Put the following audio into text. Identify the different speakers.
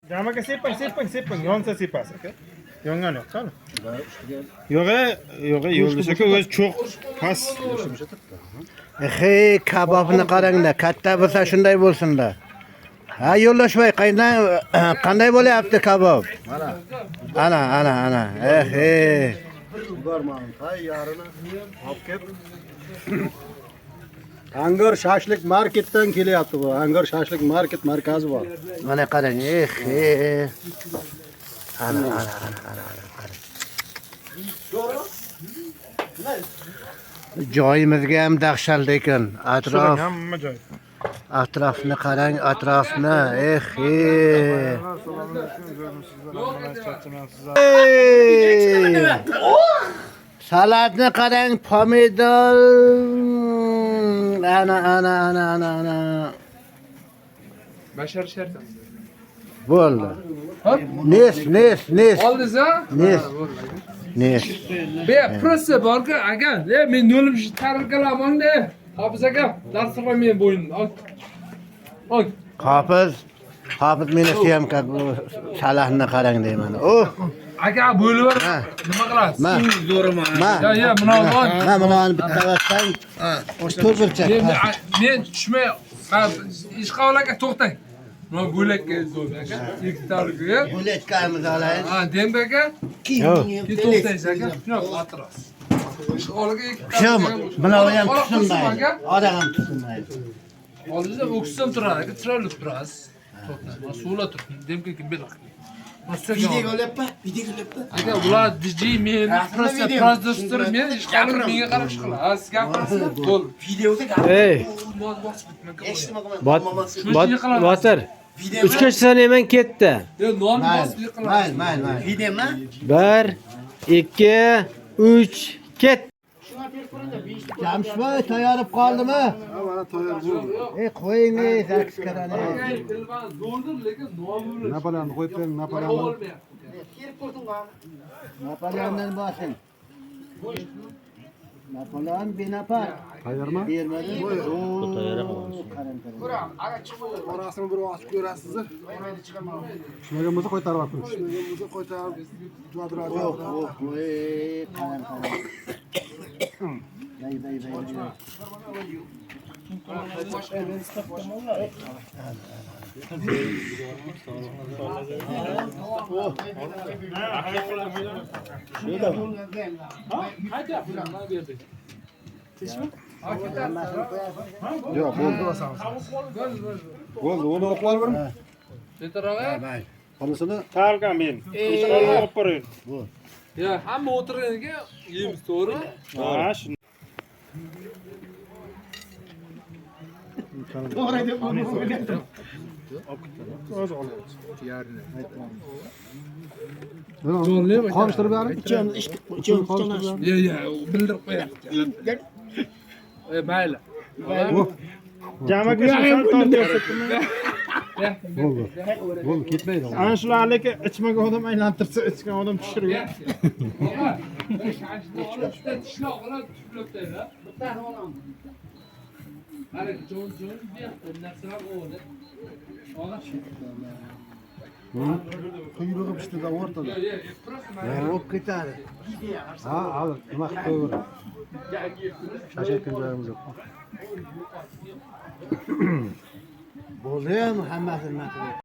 Speaker 1: Jamaga sepang, sepang, sepang, yonsa sepasiz aka. Yongan yo'q, qani? Yo'q, yo'q, yo'ldosh aka o'zi cho'q past.
Speaker 2: Hey, kabobni qaranglar, katta bo'lsa shunday bo'lsin-da. Ha, Yo'ldoshboy, qaydan qanday bo'lyapti kabob?
Speaker 3: Mana.
Speaker 2: Ana, ana, ana. Eh, hey.
Speaker 3: Ularman tayyorini olib kelib. Angor shashlik marketdan kelyapti bu. Angor shashlik market markazi bor.
Speaker 2: Mana qarang, eh, hey. Ana, ana, ana, ana, ana, qarang. Joyimizga ham dahshat ekan. Atrof,
Speaker 1: Hamma joy.
Speaker 2: atrofni qarang, atrofni. Eh, hey. Ey! Salatni qarang, pomidor. Ana, ana, ana, ana, ana.
Speaker 4: Bashar shartam.
Speaker 2: Bo'ldi. Nes, nes, nes.
Speaker 4: Oldingiz ha?
Speaker 2: Nes. Nes.
Speaker 4: Be, prosta borku, aka, le men yo'lim shu tarkalamangda. Hofiz aka, dasturxon men bo'ynimda. Ol. Ol.
Speaker 2: Hofiz, Hofiz meni syomka salatni qarang deyman. Oh,
Speaker 4: Aka, bo'lib ber.
Speaker 2: Ha.
Speaker 4: Nima qilasiz?
Speaker 2: Ma. Ma.
Speaker 4: Ya, ya, buni ol.
Speaker 2: Ma, buni bitta bossang, to'rt burchak.
Speaker 4: Men tushmay, man Ishqovul aka to'xtang. Mana bo'lakka zo'r aka, ikki tarkaga.
Speaker 2: Bo'lakamiz olaylik.
Speaker 4: Ha, Demba aka, keyin to'xtaysiz aka, shundoq o'tirasiz. Ishqovul aka ikki
Speaker 2: Shu,
Speaker 4: tarkaga.
Speaker 2: buni ham
Speaker 4: Ola tursin
Speaker 2: tushunmaydi.
Speaker 4: aka.
Speaker 2: Odam ham tushunmaydi.
Speaker 4: Oldingizda o'ksizam turadi aka, chiroyli turasiz. To'xtang, mana suvla tursin, demka kim belaq.
Speaker 5: Videoga olyapman, videoga olyapman.
Speaker 4: Aka, ular DJ men prosta prodyuser men ishqalib menga qarab ish qiladi. Ha, siz gapirasizmi? Bo'ldi.
Speaker 5: Videoda gapir.
Speaker 6: Ey,
Speaker 4: Bosib bitma.
Speaker 6: bot, bot, Botir. 3 saniyaman ketdi.
Speaker 4: Yo, non
Speaker 2: Mayli,
Speaker 4: bosib yiqiladi.
Speaker 2: mayli, mayli, mayli.
Speaker 5: Videomi?
Speaker 6: 1 2 3 ket.
Speaker 2: Jamshidboy tayyorib qoldimi?
Speaker 3: Ha, mana tayyor bo'ldi.
Speaker 2: Ey, qo'ying, ey, zakuskarani.
Speaker 4: Zo'rdir, lekin non bo'ladi.
Speaker 3: Napoleonni qo'yib bering, Napoleonni.
Speaker 4: Olmayapti.
Speaker 2: Napoleondan bosing. Napoleon Bonapart.
Speaker 3: Tayyormi?
Speaker 2: Bermadi. Qarang, qarang.
Speaker 3: Orasini bir ochib ko'rasiz. Tushmagan bo'lsa qaytarib olib qo'ying. Tushmagan bo'lsa qaytarib
Speaker 2: Oh, oh, ey, qarang, qarang. Day, day, day, day.
Speaker 3: Yo'q, bo'ldi. Bo'ldi, uni o'qib olib
Speaker 4: Yetarog'a.
Speaker 2: Mayli.
Speaker 3: Qolisini
Speaker 1: Tarkan men. Ishqovul olib boring.
Speaker 4: Ya, hamma o'tirganiga yeymiz, to'g'rimi?
Speaker 1: Ha, shuni. O'zi olib.
Speaker 3: qomishtirib bering.
Speaker 4: Ya, ya, bildirib qo'yapti. E, mayli.
Speaker 1: Jamaga sal tortyapsizmi?
Speaker 3: Bo'ldi. Bo'ldi, ketmaydi.
Speaker 1: Ana shular lekin ichmagan odam aylantirsa, ichgan odam tushirgan.
Speaker 3: Quyrug'i pishtida o'rtada.
Speaker 2: Bo'lib ketadi.
Speaker 3: Ha, hali nima qilib qo'yaver. Shashayotgan joyimiz yo'q.
Speaker 2: Bo'ldi ham hammasi nima qilib.